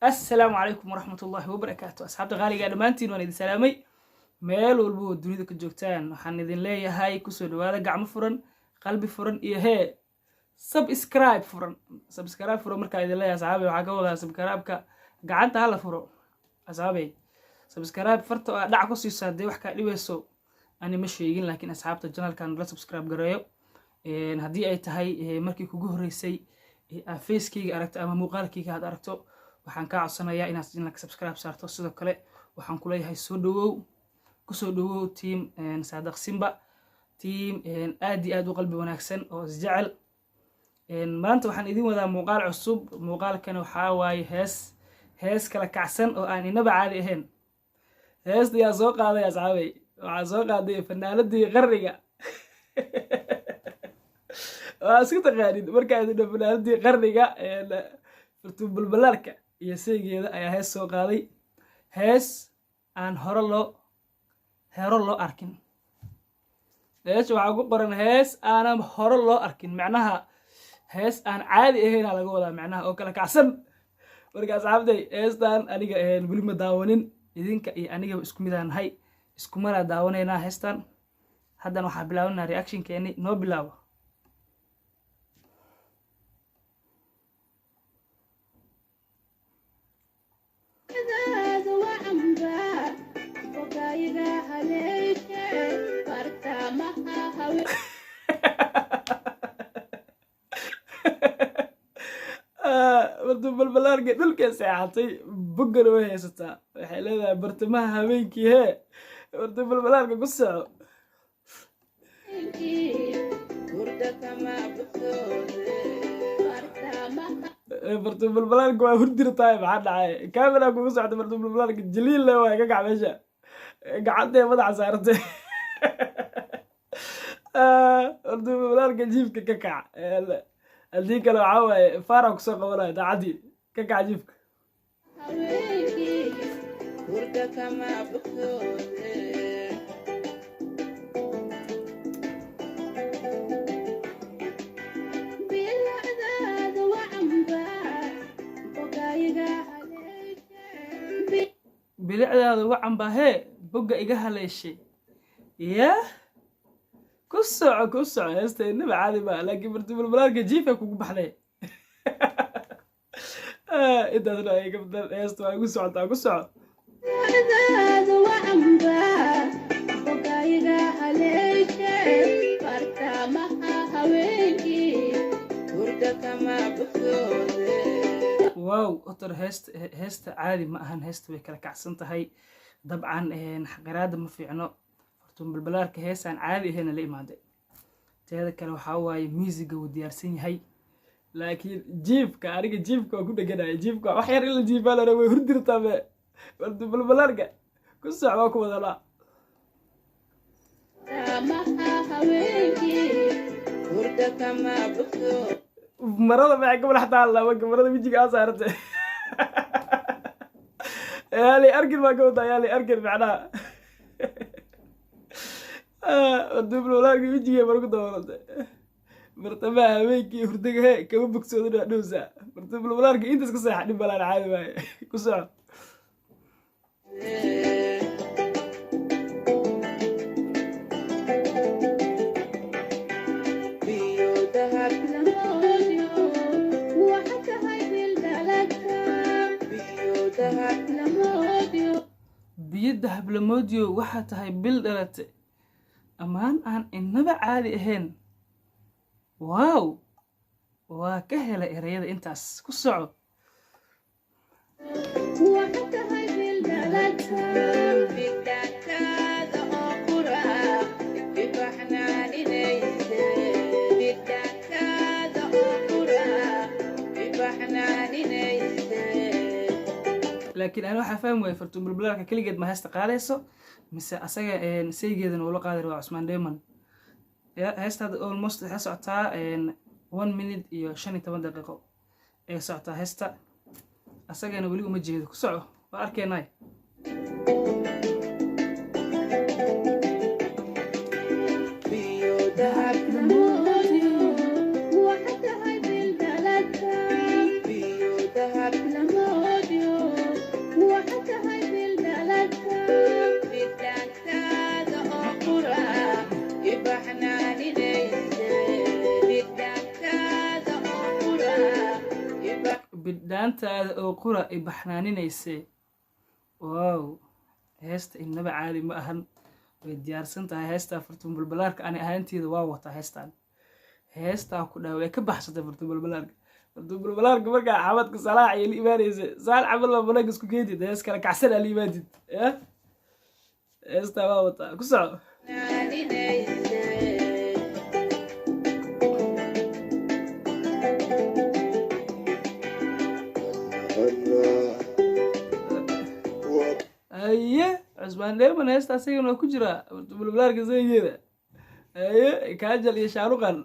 Assalaamu calaykum waraxmatullaahi wabarakaatu. Asxaabta qaaliga dhammaantiin waan idin salaamay meel walba oo dunida ka joogtaan. Waxaan idin leeyahay kusoo dhawaada gacmo furan, qalbi furan iyo hee subscribe furan. Subscribe furan markaa idin leeyahay, asxaabey, waxaa ka wadaa subscribe-ka gacanta hala furo. Asxaabey, subscribe farta oo dhac ku siiso haddii wax kaa dhibayso ani ma sheegin, laakiin asxaabta channelkan la subscribe gareeyo. Haddii ay tahay markii kugu horreysay aad facekeyga aragto ama muuqaalkeyga aad aragto, waxaan kaa codsanayaa inaad channelka subscribe saarto. Sidoo kale waxaan ku leeyahay soo dhawow, kusoo dhawow team Saadaq Simba, team aad iyo aad u qalbi wanaagsan oo isjecel. Maanta waxaan idin wadaa muuqaal cusub. Muuqaalkan waxaa waaye hees, hees kala kacsan oo aan inaba caadi ahayn. Heesta yaa soo qaaday, asxaabey? Waxaa soo qaaday fanaanadii qarniga. Waa isku taqaanin markaa idin dho fanaanadii qarniga, Fartuun Balbalaarka iyo saygeeda ayaa hees soo qaaday, hees aan hore loo hero loo arkin. Hees waxaa ku qoran hees aanan hore loo arkin, macnaha hees aan caadi ahaynaa laga wadaa, macnaha oo kala kacsan. Marka asxaabtay, heestan aniga weli ma daawanin. Idinka iyo anigaba isku midaan nahay, iskumanaa daawanaynaa heestan. Haddana waxaa bilaabanaa reactionkeeni. Noo bilaabo. Fartuun Balbalaarka dhulkay seexatay, boggana way haysataa. Waxay leedahay bartamaha habeenkii hee. Fartuun Balbalaarka, ku soco. Fartuun Balbalaarka waa hurdirtahay, maxaa dhacay? Camera kugu socda. Fartuun Balbalaarka jaliil le waay, ka kac meesha, gacantay madaxa saaratay. Fartuun Balbalaarka, jiifka ka kac, haddii kale waxaa waaye faara kusoo qabanaya daacadii. Ka kac jiifka. Bilicdaada wacan baa hee bogga iga haleeshay. Yah, ku soco, ku soco. Heesta inaba caadi maa, laakiin Fartuun Balbalaarka jiifay kugu baxday. Intaasna ay ka badan. Heesta waa igu socotaa, ku soco. Wow, otor heesta, heesta caadi ma ahan. Heesta way kala kacsan tahay. Dabcan xaqiraada ma fiicno. Fartuun Balbalaarka heesaan caadi ahayna la imaaday. Teeda kale waxaa waaye muusiga wuu diyaarsan yahay, laakiin jiifka aniga jiifka waa ku dheganaya. Jiifka wax yar in la jiifaa lana way hurdirtaa be. Fartuun Balbalaarka, ku soc, waa ku wadanaa. Marada maxay ka madax taalla? Marka marada wejiga aa saarantay, yaali arkin baa ka wadaa, yaali arkin macnaha. Fartuun Balbalaarka wejiga mara ku daboolantay. Bartamaha habeenkii hurdaga he kama bogsoodin, waa dhowsaa. Fartuun Balbalaarka intaas ka seexa, dhib balaan, caadi waaye. Ku soco. Biyo dahab lamoodiyo waxaa tahay bil dhalate, ammaan aan inaba caadi ahayn. Wow, waa ka helay ereyada intaas. Ku soco. Laakiin ani waxaa fahmi waayay, Fartuun Balbalaarka keligeed ma heesta qaadayso mise asaga saygeedana ula qaadi rabaa, Cusmaan Dheeman? Ya heesta hadda almost waxay socotaa 1 minute iyo 15 daqiiqo ee socotaa heesta, asagana weli uma jeedo. Ku soco, waa arkeenay. Bidhaantaada oo qura i baxnaaninayse. Wow, heesta inaba caadi ma ahan, way diyaarsan tahay heestaa. Fartuun Balbalaarka ani ahaanteeda waa wataa heestaan. Heestaa ku dhaha way ka baxsatay Fartuun Balbalaarka. Fartuun Balbalaarka markaa xabadka salaax iyo la imaanaysa saal camal baa banaanka isku keentid, hees kale kacsan aa la imaantid ya. Heestaa waa wataa, ku soco. Naadinayse. Anna waa Haye, Cusmaan Dheeman heesta asagana waa ku jiraa, Fartuun Balbalaarka saygeeda. Haye, Kaajal iyo Shaaruqan,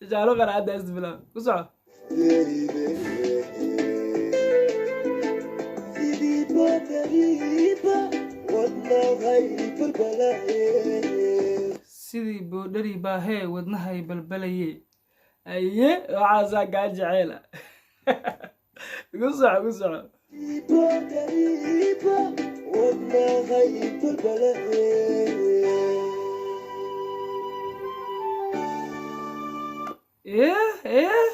Shaaruqan hadda heesta bilaab, ku soco. Yeyde sidii badariba wadnahay balbalaye. Sidii boodhari baahee wadnahay balbalaye. Aye, waxaasaa kaa jeceela, ku soco, ku soco. Badariba wadnahay balbalaye. Eh,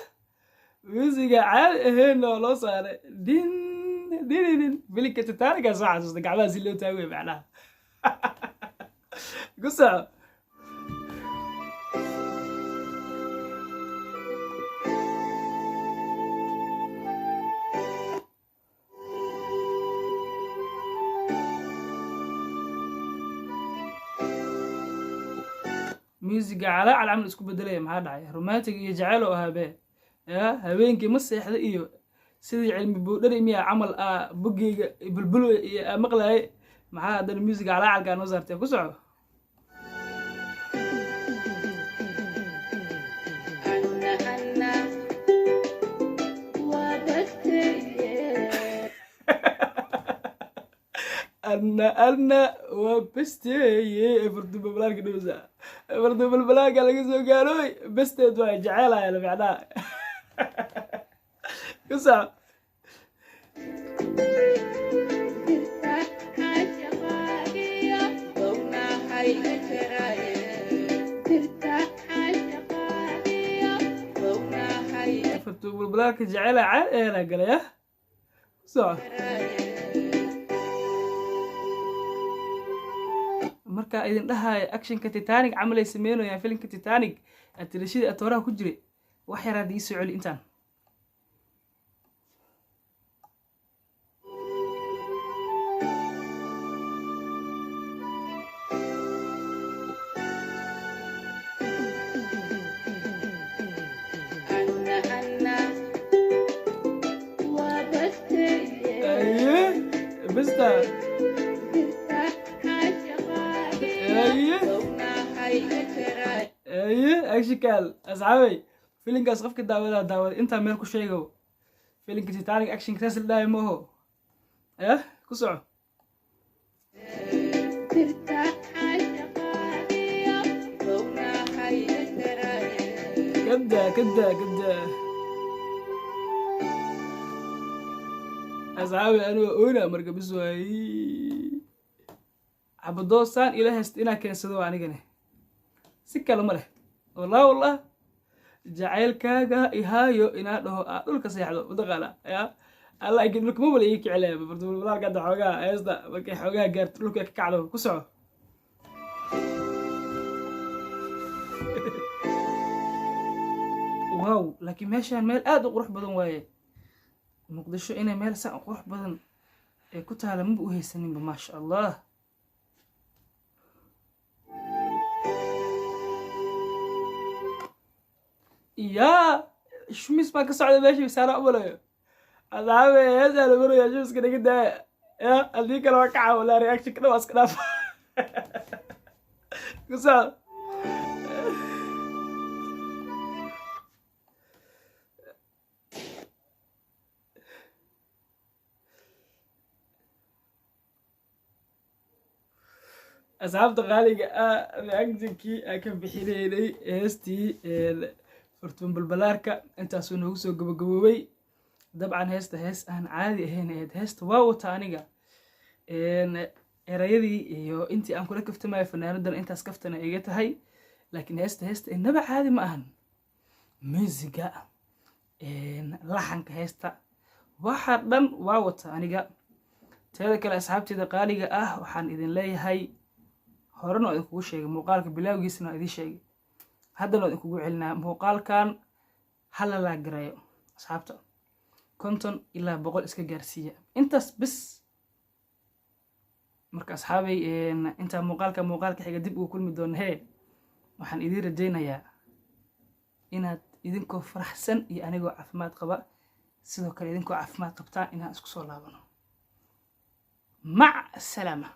muusiga caadi ahayn oo loo saaray din dinin filinka Titanic soo xasuusta, gacmaha si loo taagay macnaha, ku soco. Muusiga calaacal camal isku bedelaya, maxaa dhacay? Romantic iyo jaceyl oo ahaa be ya habeenkii ma seexda iyo sidii cilmi boodhari miya camal aa bogeyga bulbul iyo aa maqlaayay. Maxaa haddana muusiga calaacalkaa noo saartay? Ku soco. Anna anna waa basteye. Anna anna waa besteeye. Fartuun Balbalaarka dhowsa, Fartuun Balbalaarka laga soo gaarooy, besteed waa jeceelaya macnaha, ku soco. Dirta xaashaqaagiyo bownahay jaraye. Dirta xaashaqaagiyo bownahay Fartuun Balbalaarka jeceelaya caadi aheena galaya, ku soco. jaraye. Markaa idin dhahaayo actionka Titanic camal ay sameynayaan, filimka Titanic atirashadii atooraha ku jiray, wax yar hadda ii soo celi intaan. Anna anna waa basteye. Aye, besta. Dirta xaashaqaagiyo Aye. bownahay jaraye. Aye, actionkaal asxaabay, filimkaas qofka daawadaa daawada intaa meel ku sheego, filimka Titanic actionka saas la dhahay mooho eh, ku soco. Dirta xaashaqaagiyo bownahay jaraye. Kada kada kada, asxaabi, aniga oyna marka bis waay cabadoosaan ila haysta inaa keensado waa anigane, si kale ma leh. Wallah wallah, jacaylkaaga ihaayo inaa dhaho aa dhulka seexdo mataqaana ya alla igi dhulka mabala ii kicilaya. Bartulbalaalka hadda xoogaa heesta markay xoogaa gaarto dhulka ka kacdo, ku soco. Wow, laakiin meeshaan meel aad u qurux badan waaye. Muqdisho inay meel saan u qurux badan ee ku taala maba u haysaninba, maasha Allah. Yaa shumis baa ka socda meesha saara u malayo. Asxaabe, heesaa la maraya, shumiska naga daaya ya, haddii kale waa ka caawilaa, reaction ka dhan waa iska dhaaf, ku soco. Asxaabta qaaliga ah, reactionkii aan ka bixinaynay heestii Fartuun Balbalaarka intaasuu noogu soo gabagaboobay. Dabcan heesta hees aan caadi ahayn ahayd. Heesta waa wata aniga erayadii iyo intii aan kula kaftamayo fanaanadan intaas kaftana iga tahay, laakiin heesta inaba caadi ma ahan. Muusiga Laxanka heesta, waxa dhan waa wata aniga. Teeda kale, asxaabteeda qaaliga ah, waxaan idin leeyahay, horena waa idinkugu sheegay, muuqaalka bilaawgiisana waa idin sheegay, haddana waa idinkugu celinaa: muuqaalkan hala like gareeyo, asxaabta, 50 ilaa 100 iska gaarsiiya, intaas bis. Marka asxaabay, intaa muuqaalka muuqaalka xiga dib ugu kulmi doono hee, waxaan idiin rajaynayaa inaad idinkoo faraxsan iyo anigoo caafimaad qaba, sidoo kale idinkoo caafimaad qabtaan, inaan isku soo laabano. Mac salaama.